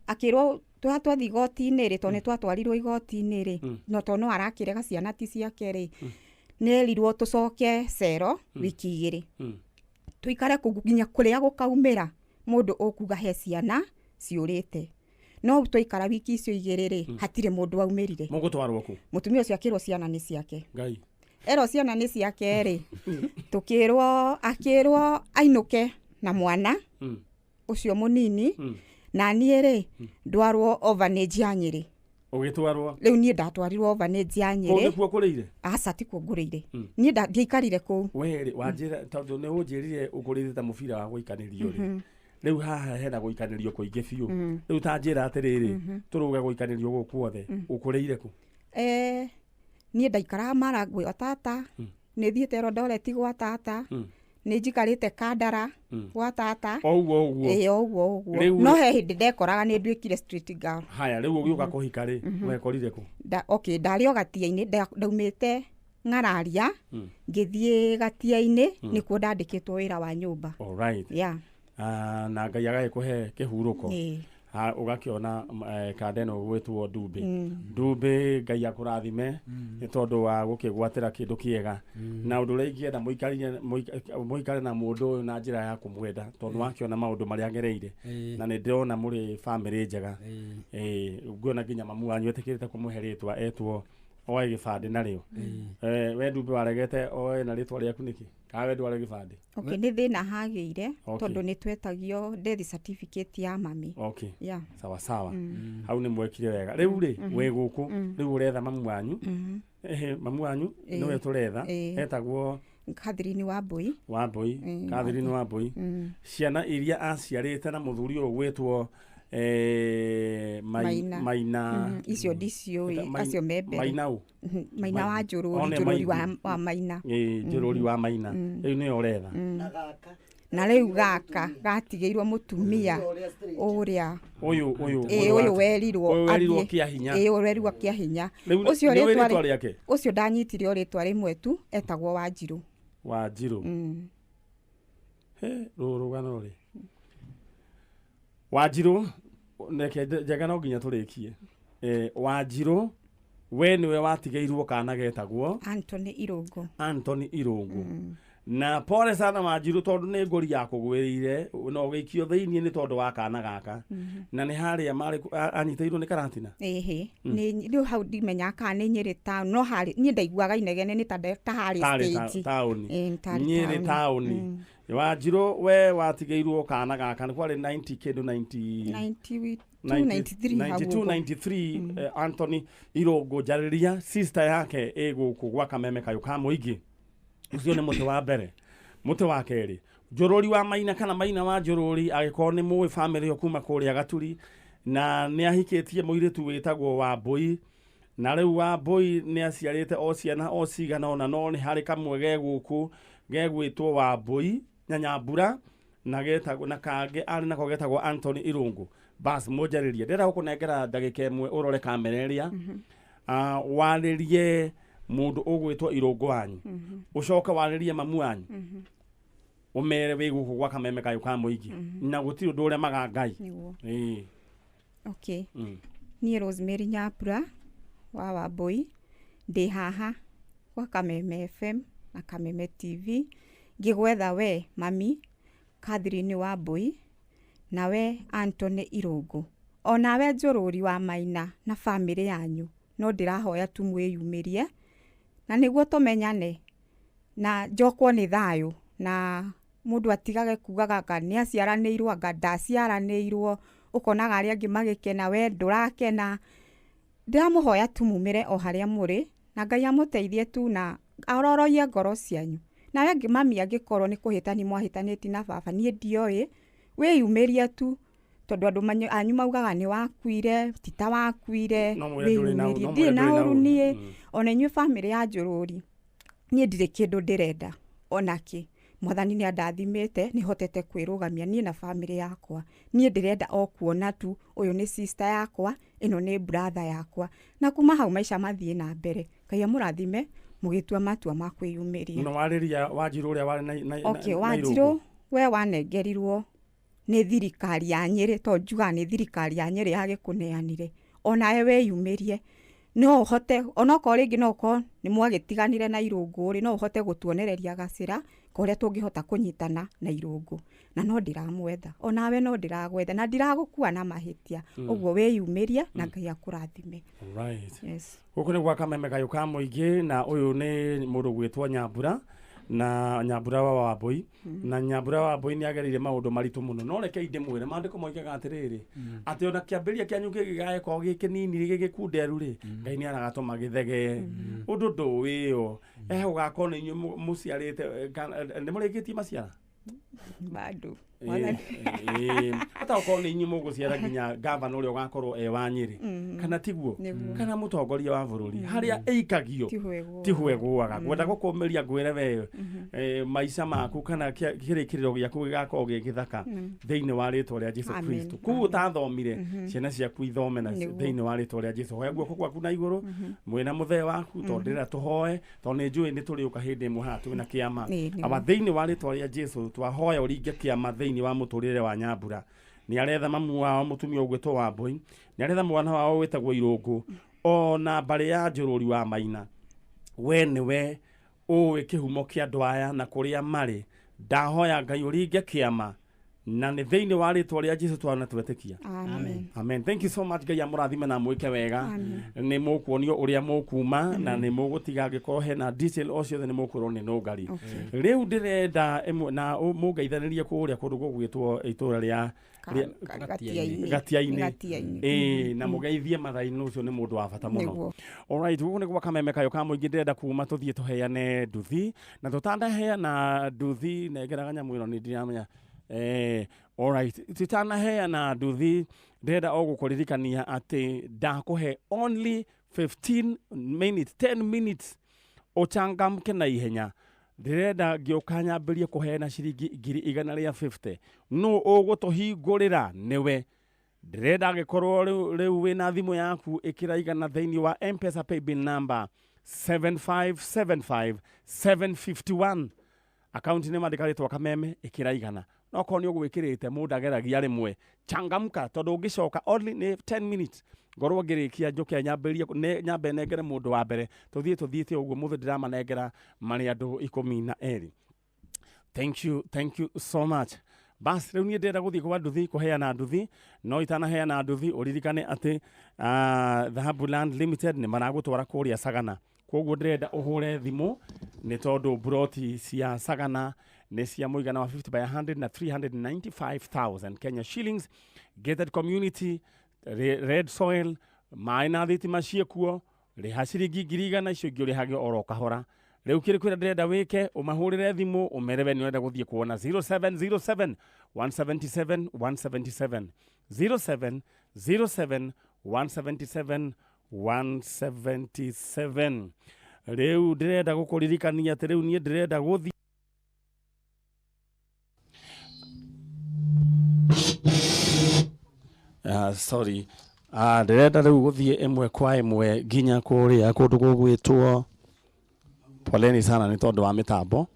akĩrwo twathiĩ igoti-inĩ rĩ, tondũ nĩ twatwarirwo igoti-inĩ rĩ, no tondũ no arakĩrega ciana ti ciake rĩ, nĩ erirwo tũcoke cero wiki 2, tũikare kũu nginya kũrĩa gũkaumĩra mũndũ ũkuga he ciana ciũrĩte. No twaikara wiki icio 2 rĩ, hatirĩ mũndũ waumĩrire. Mũgũtwarwo kũ? Mũtumia ũcio akĩrwo ciana nĩ ciake. Ngai. Erwo ciana nĩ ciake rĩ, tũkĩrwo, akĩrwo ainũke na mwana ũcio mũnini, na niĩ rĩ, ndwarwo orphanage ya Nyĩrĩ. Ũgĩtwarwo? Rĩu niĩ ndatwarirwo orphanage ya Kũu Nyĩrĩ. nĩkuo kũrĩire? Aca, tikuo ngũrĩire, niĩ ndiaikarire kũu. We rĩ, wanjĩra tondũ nĩ ũnjĩrire ũkũrĩte ta mũbira wa gũikanĩrio rĩ, rĩu haha hena gũikanĩrio kũingĩ biũ. Rĩu ta njĩra atĩrĩrĩ, tũrũge gũikanĩrio gũkũ guothe, ũkũrĩire kũ? Niĩ ndaikaraga Maragwe gwa tata, nĩ thiĩte Eldoret gwa tata, nĩ njikarĩte Kandara gwa tata. O ũguo ũguo? Ĩĩ, o ũguo ũguo. Rĩu No he hĩndĩ ndekoraga nĩ nduĩkire street girl. Haya, rĩu ũgĩũka kũhika rĩ, wekorire kũ? Okay, ndarĩ o Gatia-inĩ, ndaumĩte Ng'araria, ngĩthiĩ Gatia-inĩ, nĩkuo ndandĩkĩtwo wĩra wa nyũmba. Alright. Yeah. Ah, na Ngai agagĩkũhe kĩhurũko. Ĩĩ. Ha, ũgakĩona kanda ĩno gwĩtwo Ndumbĩ. Ndumbĩ, Ngai akũrathime nĩ tondũ wa gũkĩgwatĩra kĩndũ kĩega, na ũndũ ũrĩa ingĩenda mũikare na mũndũ ũyũ na njĩra ya kũmwenda, tondũ wakĩona maũndũ marĩa agereire. Na nĩ ndĩrona mũrĩ bamĩrĩ njega. Nguona nginya mamu wanyu etĩkĩrĩte kũmũhe rĩtwa etwo oe gĩbandĩ narĩo. We Ndumbĩ waregete oe na rĩtwa rĩaku nĩkĩ, kana we ndware gĩbandĩ? Okay, nĩ thĩna hagĩire, tondũ nĩ twetagio death certificate ya mami. Yeah. Sawa sawa, hau nĩ mwekire wega. Rĩu rĩ, wĩ gũkũ rĩu ũretha mamu wanyu. Ehe, mamu wanyu nĩwe tũretha. Etagwo? Catherine Wambui. Wambui. Catherine Wambui. Ciana iria aciarĩte na mũthuri ũyũ gwĩtwo Maina. Maina. Icio ndiciũĩ, acio me mbere. Maina ũ? Maina wa Njũrũri. One. Njũrũri wa Maina. Ĩ, Njũrũri wa Maina. Rĩu nĩyo ũretha. Na gaka. Na rĩu gaka gatigĩirwo mũtumia ũrĩa. Ũyũ Ĩ, ũyũ werirwo ũyũ werirwo athiĩ- kĩa hinya. Ĩ, ũyũ werirwo kĩa hinya. Rĩu Ũcio nĩũĩ rĩtwa rĩtwa rĩake? Ũcio ndanyitire o rĩtwa rĩmwe tu, etagwo Wanjirũ. Wanjirũ. He rũrũ rũgano rĩ, Wanjirũ, reke njega no nginya tũrĩkie. Wanjirũ, we nĩwe watigĩirwo kana getagwo Anthony Irũngũ. Anthony Irũngũ. Na pole sana Wanjirũ, tondũ nĩ ngũri ya kũgwĩrĩire na ũgĩikio thĩiniĩ nĩ tondũ wa kana gaka, na nĩ harĩa marĩ anyitĩirwo nĩ karatina. Ĩhĩ, nĩ rĩu hau ndimenyaga kana nĩ Nyĩrĩ town, no harĩ niĩ ndaiguaga inegene nĩ ta harĩ tarĩ stage. taũni. Ĩ, tarĩ Nyĩrĩ taũni. Taũni. Wanjirũ we watigĩirwo kana gaka nĩ kwarĩ 90 kĩndũ 90 92 93 hau 92 ũguo. 93 Anthony Irũngũ njarĩria sister yake ĩ gũkũ gwa Kameme kayũ ka mũingĩ. Ũcio nĩ mũtĩ wa mbere. Mũtĩ wa kerĩ, Njũrũri wa Maina kana Maina wa Njũrũri, angĩkorwo nĩ mũĩ bamĩrĩ ĩyo kuma kũrĩa Gaturi, na nĩ ahikĩtie mũirĩtu wĩtagwo Wambũi, na rĩu Wambũi nĩ aciarĩte o ciana o cigana ũna, no nĩ harĩ kamwe ge gũkũ gegwĩtwo Wambũi Nyanyambura, na getagwo na kangĩ arĩ nako getagwo Anthony Irũngũ. Bas mũnjarĩrie, ndĩrenda gũkũnengera ndagĩka ĩmwe ũrore kamera ĩrĩa, warĩrie mũndũ ũgwĩtwo Irũngũ wanyu, ũcoke warĩrie mamu wanyu, ũmere wĩ gũkũ gwa Kameme kayũ ka mũingĩ, na gũtirĩ ũndũ ũremaga Ngai. Nĩguo. Ĩĩ. Okay. Mm. Niĩ Rosemary Nyambura wa Wambũi, ndĩ haha gwa Kameme FM na Kameme TV ngĩgwetha we mami Catherine Wambũi na we Anthony Irũngũ, onawe Njũrũri wa Maina na bamĩrĩ yanyu, no ndĩrahoya tu mwĩyumĩrie na nĩguo tũmenyane na njokwo nĩ thayũ, na mũndũ atigage kugaga anga nĩ aciaranĩirwo anga ndaciaranĩirwo, ũkonaga arĩa angĩ magĩkena we ndũrakena. Ndĩramũhoya tu mumĩre o harĩa mũrĩ na Ngai amũteithie tu na aroroie ngoro cianyu. Nawe angĩ mami angĩkorwo nĩ kũhĩtani mwahĩtanĩtie na baba, niĩ ndioĩ, wĩyumĩrie tu tondũ andũ anyu maugaga nĩ wakuire, ti ta wakuire, No mwĩre ndũrĩ na wĩyumĩrie. no Ndirĩ mwĩre na ndũrĩ na ũru ũru. niĩ, Mm. ona inyuĩ bamĩrĩ ya Njũrũri, niĩ ndirĩ kĩndũ ndĩrenda onakĩ. Mwathani nĩ andathimĩte, nĩ hotete kwĩrũgamia niĩ na bamĩrĩ yakwa. Niĩ ndĩrenda o kuona tu ũyũ nĩ sister yakwa, ĩno nĩ brother yakwa, na kuma hau maica mathiĩ na mbere. Ngai amũrathime mũgĩtua matua ma kwĩyumĩria. No warĩria Wanjirũ ũrĩa warĩ na Okay, na Wanjirũ Irũngũ. we wanengerirwo nĩ thirikari ya Nyĩrĩ, to njugaga nĩ thirikari ya Nyĩrĩ yagĩkũneanire, onawe wĩyumĩrie no ũhote, onokorwo rĩngĩ no ũkorwo nĩ mwagĩtiganire na Irũngũ rĩ, no ũhote gũtuonereria gacĩra korĩa tũngĩhota kũnyitana na Irũngũ, na no ndĩramwetha, onawe no ndĩragwetha na ndiragũkua na mahĩtia, ũguo wĩyumĩrie na Ngai akũrathime. Right. Yes. Gũkũ nĩ gwa Kameme kayũ ka mũingĩ, na ũyũ nĩ mũndũ gwĩtwo Nyambura, na Nyambura wa Wambũi, na Nyambura wa Wambũi nĩ agereire maũndũ maritũ mũno, no rekei ndĩmwĩre maandĩko moigaga atĩrĩrĩ, atĩ ona kĩambĩrĩria kĩanyu kĩngĩgagĩkorwo gĩ kĩnini gĩ gĩkunderu rĩ, Ngai nĩ aragatũma gĩthegee. Ũndũ ndũĩyo gũgakorwo nĩ inyuĩ mũciarĩte, nĩ mũrĩkĩtie maciara Bado. Hata okorwo nĩ inyuĩ mũgũciara nginya gavana ũrĩa ũgakorwo e wa Nyĩrĩ, kana tiguo, Nĩguo. kana mũtongoria wa bũrũri, harĩa ĩikagio Tiho ĩgũaga. tiho ĩgũaga. Ngwenda gũkũmĩria ngwĩre we, maica maku kana kĩrĩkĩrĩro gĩaku gĩgakorwo gĩ gĩthaka thĩinĩ wa rĩtwa rĩa Jesu Amen. Kristo. Koguo ũtathomire, ciana ciaku ithome na Nĩguo. thĩinĩ wa rĩtwa rĩa Jesu. Hoya guoko gwaku na igũrũ mwĩna mũthee waku, tondũ ndĩrenda tũhoe, tondũ nĩ njũĩ nĩ tũrĩũka hĩndĩ ĩmwe haha twĩna kĩama. Ĩĩ, nĩguo. Awa thĩinĩ wa rĩtwa rĩa Jesu twahoya ũringe kĩama thĩinĩ wa mũtũrĩre wa Nyambura. Nĩ aretha mamu wao mũtumia ũgwĩtwo Wambũi, nĩ aretha mwana wao wĩtagwo Irũngũ, ona mbarĩ ya Njũrũri wa Maina. We nĩwe ũĩ kĩhumo kĩa andũ aya na kũrĩa marĩ. Ndahoya Ngai ũringe kĩama, na nĩ thĩinĩ wa rĩtwa rĩa Jesu twana twetĩkia. Amen. Amen. Thank you so much. Ngai amũrathime na mwĩke wega. Amen. Nĩ mũkuonio ũrĩa mũkuma, na nĩ mũgũtiga angĩkorwo hena detail o ciothe nĩ mũkwĩrwo nĩ nũngari. Okay. Rĩu ndĩrenda ĩmwe na mũngeithanĩrie kũrĩa kũndũ gũgwĩtwo itũra rĩa Gatiainĩ. Gatiainĩ. Gatiainĩ. Ĩĩ, na mũgeithie Mathainĩ, ũcio nĩ mũndũ wa bata mũno. Nĩguo. Alright, gũkũ nĩ gwa Kameme kayũ ka mũingĩ. Ndĩrenda kuma tũthiĩ tũheane nduthi, na tũtanaheana nduthi nengeraga nyamũ ĩno nĩ ndiramenya. Alright, tutanaheana nduthi ndĩrenda o gũkũririkania atĩ ndakũhe only 15 minutes, 10 minutes ũchangamke na ihenya. Ndĩrenda ngĩũka nyambĩrie kũheana ciringi 150,000. Nũ ũgũtũhingũrĩra? Nĩwe ndĩrenda. Angĩkorwo rĩu wĩna thimũ yaku, ĩkĩra 100 thĩinĩ wa M-Pesa paybill number 7575 751, akaunti nĩ mandĩka rĩtwa Kameme, ĩkĩra 100. No korwo nĩ ũgwĩkĩrĩte, mũndũ ageragia rĩmwe, changamka, tondũ ũngĩcoka only nĩ 10 minutes ngorwo ngĩrĩkia, njũke nyambĩrĩrie nyambe nengere mũndũ wa mbere, tũthiĩ tũthiĩte ũguo. Mũthĩ ndĩramanengera marĩ andũ 12. Thank you, thank you so much. Bas rĩu niĩ ndĩrenda gũthiĩ kwa nduthi kũheana nduthi, no itanaheana nduthi ũririkane atĩ Dhahabu Land Limited nĩ maragũtwara kũrĩa Sagana. Koguo ndĩrenda ũhũre thimũ nĩ tondũ broti cia Sagana Nĩ cia mũigana wa 50 by 100 na 395,000 Kenya shillings. Gated community, red soil, maĩ na thitima ciĩkuo. Rĩha ciringi 100,000, icio ingĩ ũrĩhage oro kahora. Rĩu kĩrĩ kwĩra ndĩrenda wĩke, ũmahũrĩre thimũ ũmere we nĩ ũrenda gũthiĩ kuona 0707 177 177, 0707 177 177. Rĩu ndĩrenda gũkũririkania atĩ rĩu niĩ ndĩrenda gũthiĩ. Sorry. Ndĩrenda rĩu gũthiĩ ĩmwe kwa ĩmwe nginya kũrĩa kũndũ gũgwĩtwo, poleni sana nĩ tondũ wa mĩtambo,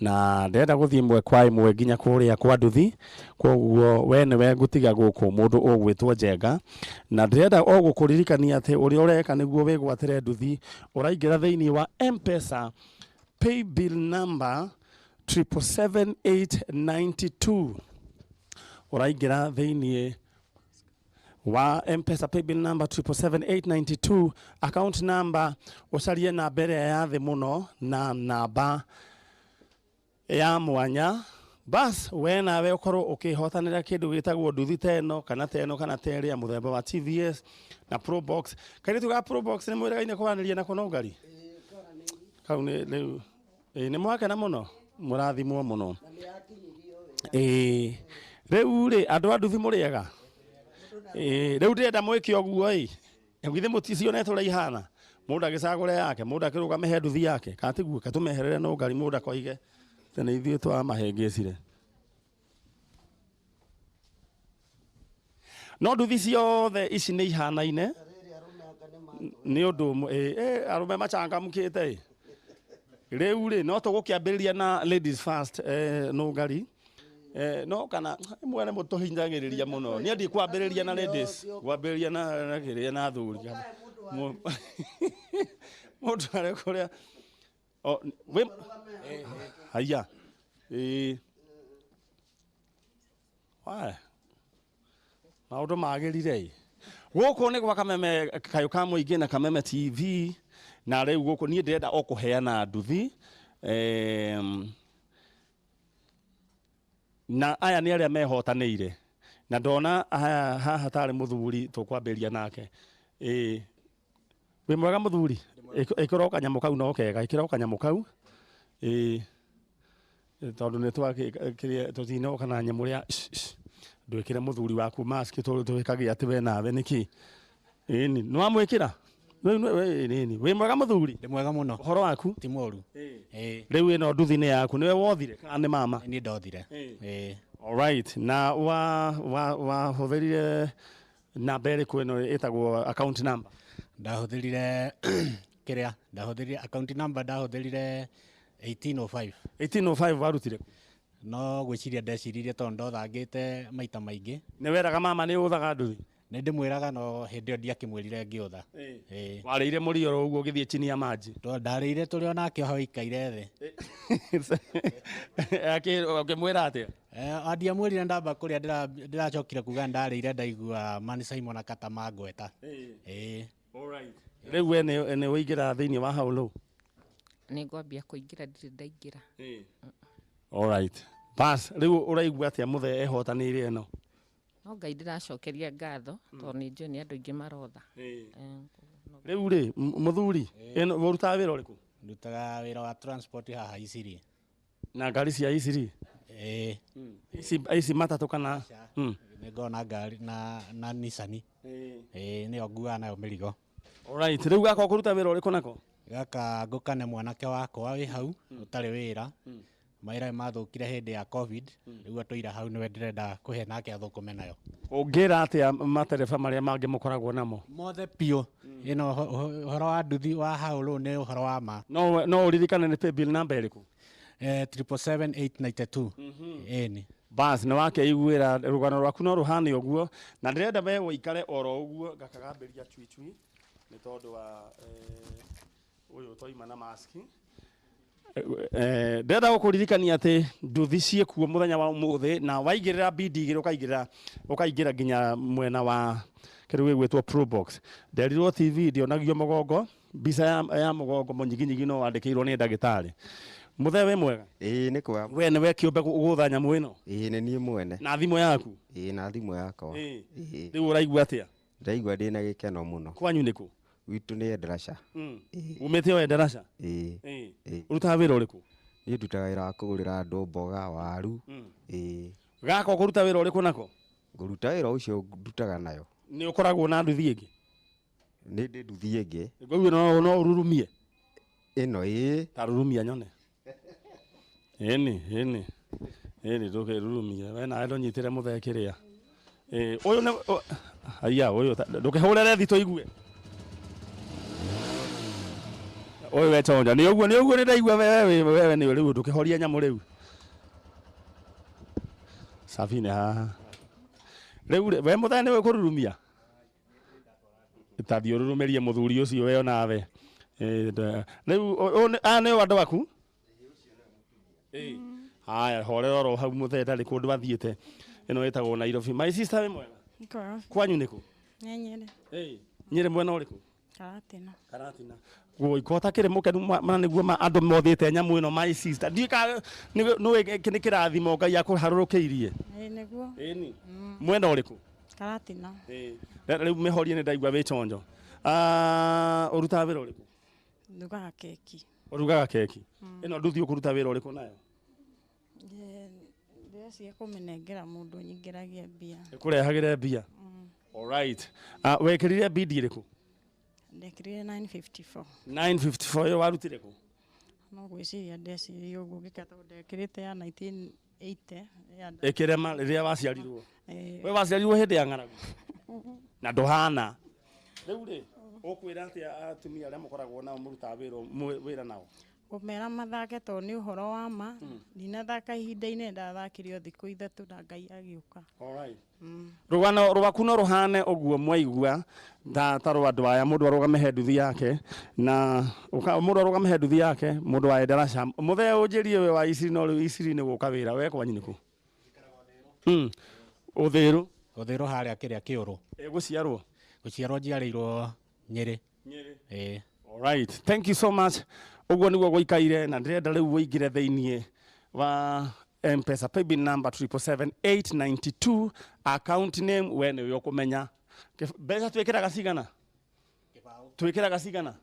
na ndĩrenda gũthiĩ ĩmwe kwa ĩmwe nginya kũrĩa kwa nduthi. Koguo we nĩwe ngũtiga gũkũ, mũndũ ũgwĩtwo Njenga, na ndĩrenda o gũkũririkania atĩ ũrĩa ũreka nĩguo wĩgwatĩre nduthi, ũraingĩra thĩinĩ wa M-Pesa paybill number 777892. Ũraingĩra thĩinĩ wa M-Pesa paybill number 777892, account number ũcarie namba ĩrĩa ya thĩ mũno na namba ya mwanya. Bas, we nawe ũkorwo ũkĩhotanĩra kĩndũ gĩtagwo nduthi ta ĩno kana ta ĩno kana ta ĩrĩa mũthemba wa TVS na Probox. Kairĩtu ga Probox nĩ mwĩrĩgaine kwaranĩria nako no ngari kau nĩ rĩu. Ĩ nĩ mwakena mũno, mũrathimwo mũno. Ĩ rĩu rĩ, andũ a nduthi mũrĩega? Ĩ rĩu ndĩrenda mwĩke ũguo. Ĩ githĩ mũticionete ũrĩa ihana? Mũndũ agĩcagũre yake, mũndũ akĩrũgame he nduthi yake, kana tiguo? Katũmeherere no ngari, mũndũ akoige tene ithuĩ twamahĩngĩcire. No nduthi ciothe ici nĩ ihanaine nĩ ũndũ arũme machangamkĩte. Ĩ rĩu rĩ, no tũgũkĩambĩrĩria na ladies first. No ngari no kana mwene mũtũhinyagĩrĩria mũno. Niĩ ndikwambĩrĩria na ladies, ngwambĩrĩria na kĩrĩa, na athuri. Mũndũ arĩ kũrĩa wĩ haya. Ĩ Waya. Maũndũ magĩrire. Ĩ gũkũ nĩ gwa Kameme, kayũ ka mũingĩ na Kameme TV, na rĩu gũkũ niĩ ndĩrenda o kũheana nduthi. Na aya nĩ arĩa mehotanĩire, na ndona aya haha tarĩ mũthuri tũkwambĩrĩria nake. Ĩ wĩ mwega mũthuri? Ĩkĩra o kanyamũ kau, no kega, ĩkĩra o kanyamũ kau. Ĩ tondũ nĩ twakĩrĩa tũtinoka na nyamũ rĩa ndwĩkĩre mũthuri waku mask, tũgĩkagĩa atĩ we nawe nĩkĩ. Ĩni nĩ wamwĩkĩra rĩu. Wĩ mwega mũthuri? Ndĩ mwega mũno. Ũhoro waku? Ti mũru. Ĩĩ. Rĩu ĩno nduthi nĩ yaku, nĩwe wothire kana nĩ mama? Niĩ ndothire. Ĩĩ. Alright, na wa wa wahũthĩrire namba ĩrĩkũ? Ĩno ĩtagwo account number. Ndahũthĩrire kĩrĩa, ndahũthĩrire account number, ndahũthĩrire 1805. 1805 warutire kũ? No gwĩciria ndeciririe, tondũ ndothangĩte maita maingĩ. Nĩ weraga mama nĩ ũthaga nduthi? Nĩ ndĩmwĩraga, no hĩndĩ ĩyo ndiakĩmwĩrire ngĩũtha. Ĩĩ. Warĩire mũrioro ũguo ũgĩthiĩ chini ya maji? Tondũ ndarĩire tũrĩ o nake hau aikaire thĩ. Ũkĩmwĩra atĩa? Ndiamwĩrire ndamba kũrĩa, ndĩracokire kuga ndarĩire, ndaigua Mani Simon akata mangweta. Ĩĩ. Rĩu we nĩ ũingĩra thĩinĩ wa hau rĩu? Nĩ ngwambia kũingĩra, ndirĩ ndaingĩra. Alright, bas, rĩu ũraigua atĩa mũthee ehotanĩire ĩno? No Ngai ndĩracokeria ngatho, tondũ nĩ njũĩ nĩ andũ aingĩ marotha. Rĩu rĩ, mũthuri, ĩno ũrutaga wĩra ũrĩkũ? Ndutaga wĩra wa transport haha Isiri. Na ngari cia Isiri? Ĩĩ. Ici matatũ kana? Nĩ ngoragwo na ngari na Nissan. Ĩĩ, nĩyo nguaga nayo mĩrigo. Alright, rĩu gaka ũkũruta wĩra ũrĩkũ nako? Gaka ngũkane mwanake wakwa wĩ hau ũtarĩ wĩra. Mawĩra nĩ mathũkire hĩndĩ ya COVID, rĩu atũire hau, nĩwe ndĩrenda kũhe nake athũkũme nayo. Ũngĩra atĩa matereba marĩa mangĩ mũkoragwo namo? Mothe biũ ĩno ũhoro wa nduthi wa haũrũ nĩ ũhoro wa ma. No ũririkane nĩ paybill number ĩrĩkũ? 777892, ĩni. Bas, nĩ wakeiguĩra rũgano rwaku no rũhane ũguo, na ndĩrenda we ũikare oro ũguo ngakagambĩria cui cui nĩ tondũ wa ũyũ twaima na maski. Ndĩrenda gũkũririkania atĩ nduthi ciĩkuo mũthenya wa ũmũthĩ, na waigĩrĩra bidi igĩrĩ ũkaingĩra nginya mwena wa kĩndũ gĩgwĩtwo Probox. Nderirwo TV ndĩonagio mũgongo, mbica ya mũgongo mũnyiginyigi no wandĩkĩirwo nĩ ndagĩtarĩ. Mũthee wĩ mwega? Ĩĩ nĩ kwa. We nĩwe kĩũmbe gũtha nyamũ ĩno? Ĩĩ nĩ niĩ mwene. Na thimũ yaku? Ĩĩ na thimũ yakwa. Ĩĩ. Ĩĩ. Rĩu ũraigua atĩa? Ndaigua ndĩna gĩkeno mũno. Kwanyu nĩkũ? Gwitũ nĩ Endarasha. Ĩĩ. Umĩte o Endarasha? Ĩĩ. Ĩĩ. Ĩĩ. Ũrutaga wĩra ũrĩkũ? Niĩ ndutaga wĩra wa kũgũrĩra andũ mboga, waru. Ĩĩ. Gaka ũkũruta wĩra ũrĩkũ nako? Ngũruta wĩra ũcio ndutaga nayo. Nĩ ũkoragwo na nduthi ĩngĩ? Nĩ ndĩ nduthi ĩngĩ. Ngũigua no ũrurumie? Ĩno ĩĩ. Ta rurumia nyone. Ĩni, ĩni. Ĩni ndũkĩrurumie. We nawe ndũnyitĩre mũthee kĩrĩa. Ĩĩ, ũyũ nĩ haiya ũyũ ndũkĩhũre rethi tũigue. Ũyũ we chonja. Nĩ ũguo nĩ ũguo nĩ ndaigua wewe wewe nĩ rĩu ndũkĩhorie nyamũ rĩu. Sabine haha. Rĩu rĩ, we mũthee nĩwe ũkũrurumia? Ta thiĩ ũrurumĩrie mũthuri ũcio we onawe. Rĩu aya nĩo andũ aku? Ĩĩ. Haya, horera oro hau mũthee ndarĩ kũndũ athiĩte. Ĩno ĩtagwo Nairobi. My sister wĩ mwega? Ngoro. Kwanyu nĩkũ? Nĩ Nyĩrĩ. Ĩĩ. Nyĩrĩ mwena ũrĩkũ? Karatina. Karatina. Woi, ko ũtakĩrĩ mũkenu ma nĩguo ma andũ mothĩte nyamũ ĩno my sister. Ndiũĩ kana nĩũĩ nĩ kĩrathimo Ngai akũharũrũkĩirie. Ĩĩ nĩguo. Ĩni. Mwena ũrĩkũ? Karatina. Ĩĩ. Rĩu mĩhorie nĩ ndaigua wĩ chonjo. Ũrutaga wĩra ũrĩkũ? Ndugaga keki. Ũrugaga keki. Ĩno nduthi ũkũruta wĩra ũrĩkũ nayo? Ndĩreciria kũmĩnengera mũndũ nyingĩragie mbia. Ĩkũrehagĩre mbia. Alright. Wekĩrire bidi ĩrĩkũ? Ndekĩrire 954. 954 ĩyo warutire kũ? No gwĩciria ndeciria ũguo ngĩka tondũ ndekĩrĩte ya 1980. Ĩkĩrema rĩrĩa waciarirwo. We waciarirwo hĩndĩ ya ng'aragu. Na ndũhana. Rĩu rĩ, ũkwĩra atĩa atumia arĩa mũkoragwo nao mũrutaga wĩra nao? Ngũmera mathake tondũ nĩ ũhoro wa ma. Ndinathaka ihinda-inĩ, ndathakire o thikũ 3 na Ngai agĩũka. Alright. Rũgano rwaku no rũhane ũguo mwaigua ta rwa andũ aya, mũndũ arũgame he nduthi yake na mũndũ arũgame he nduthi yake, mũndũ wa Endarasha. Mũthee ũnjĩrie we wa Isiri, no rĩu Isiri nĩ gũka wĩra, we kwanyu nĩkũ? Ũthĩrũ? Ũthĩrũ harĩa kĩrĩa kĩũrũ. Gũciarwo? Gũciarwo njiarĩirwo Nyĩrĩ. Nyĩrĩ. Ĩĩ. Alright. Thank you so much. Ũguo nĩguo gũikaire na ndĩrenda rĩu ũingĩre thĩiniĩ wa M-Pesa paybill number 777,892, account name we nĩwe ũkũmenya. Mbeca twĩkĩraga cigana? Twĩkĩraga cigana?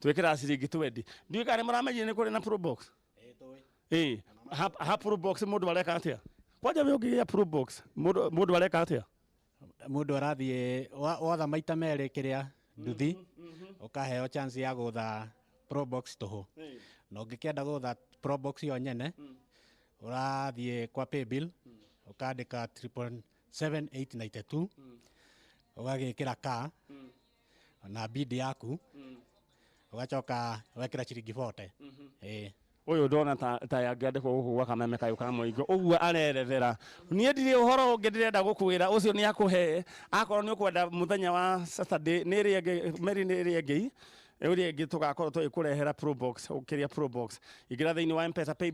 Twĩkĩraga ciringi 20. Ndiũĩ kana nĩmũramenyire nĩ kũrĩ na Pro Box? Ĩĩ. Ha Pro Box mũndũ areka atĩa? Kwanja we ũngĩgĩa Pro Box, mũndũ areka atĩa? Mũndũ arathiĩ wotha maita merĩ kĩrĩa nduthi, ũkaheo chance ya gũtha Pro Box tũhũ. Na ũngĩkĩenda gũtha Pro Box yo nyene, ũrathiĩ kwa paybill, ũkandĩka 777,892, ũgagĩkĩra ka na bid yaku, ũgacoka wekĩra ciringi 40. Ĩĩ. Ũyũ ndona ta yangĩandĩkwo gũkũ gwa Kameme kayũ ka mũingĩ ũguo arerethera. Niĩ ndirĩ ũhoro ũngĩ ndĩrenda gũkwĩra, ũcio nĩ akũhe. Akorwo nĩ ũkwenda mũthenya wa Saturday, nĩ ĩrĩa ĩngĩ, Mary nĩ ĩrĩa ĩngĩ, ĩrĩa ĩngĩ tũgakorwo tũgĩkũrehera Pro Box, ũkĩrĩa Pro Box. Ingĩra thĩinĩ wa M-Pesa pay